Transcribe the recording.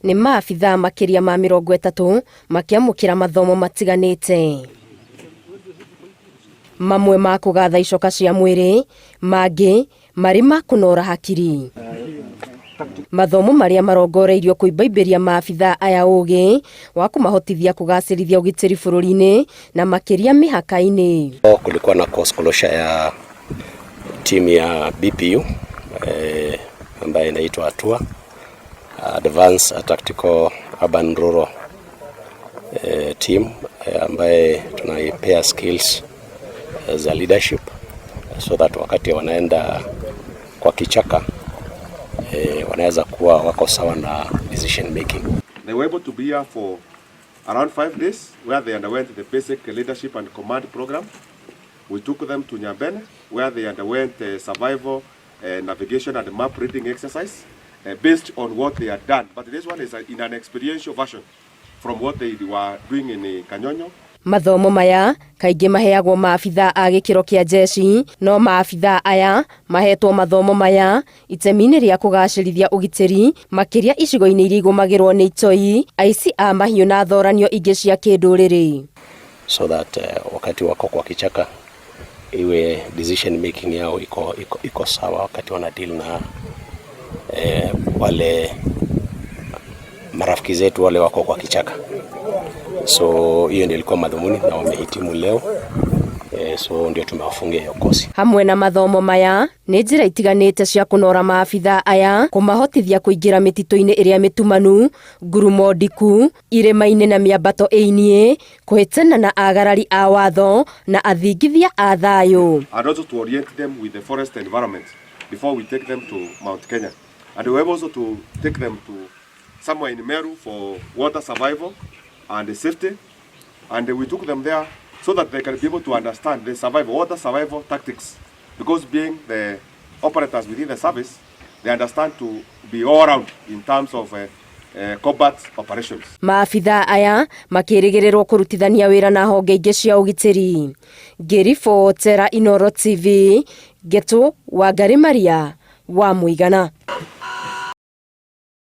Nĩ maabithaa makĩria ma 30 makĩamũkĩra mathomo matiganĩte. Mamwe ma kũgatha icoka cia mwĩrĩ, mangĩ marĩ ma kũnora hakiri. Mathomo marĩa marongoreirio kũimbaimbĩria maabithaa aya ũgĩ wa kũmahotithia kũgacĩrithia ũgitĩri bũrũri-inĩ na makĩria mĩhaka-inĩ. Kulikuwa na course closure ya timu ya BPU ambayo inaitwa ATUA, Advanced Tactical Urban Rural team ambaye tunaipea skills za leadership so that wakati wanaenda kwa kichaka wanaweza kuwa wako sawa na decision making. They were able to be here for around 5 days, where they underwent the basic leadership and command program. We took them to Nyambene, where they underwent survival, navigation and map reading exercise based on what they had done. But this one is in an experiential version from what they were doing in Kanyonyo. Mathomo maya kaingĩ maheagwo maabithaa a gĩkĩro kĩa jeshi, no maabithaa aya mahetwo mathomo maya itemi-inĩ rĩa kũgacĩrithia ũgitĩri makĩria icigo-inĩ iria igũmagĩrwo nĩ itoi, aici a mahiũ na thoranio ingĩ cia kĩndũrĩrĩ. So that wakati wako kwa kichaka iwe decision making yao iko sawa wakati wana deal na wale marafiki zetu wale wako kwa kichaka. So hiyo ndio ilikuwa madhumuni na wamehitimu leo. So ndio tumewafungia hiyo kosi. Hamwe na mathomo maya nĩ njĩra itiganĩte cia kũnora maabithaa aya kũmahotithia kũingĩra mĩtitũ-inĩ ĩrĩa mĩtumanu, ngurumo ndiku, irĩma-inĩ na mĩambato ĩiniĩ, kũhĩtana na agarari a watho na athingithia a thayũ. And also to orient them with the forest environment before we take them to Mount Kenya. And we were able also to take them to somewhere in Meru for water survival and safety. And we took them there so that they can be able to understand the survival, water survival tactics. Because being the operators within the service, they understand to be all round in terms of combat operations. Maabithaa aya makĩrĩgĩrĩrwo kũrutithania wĩra na honge ingĩ cia ũgitĩri. Ngĩribotera Inooro TV, Ngetu Wangari Maria wa Mũigana.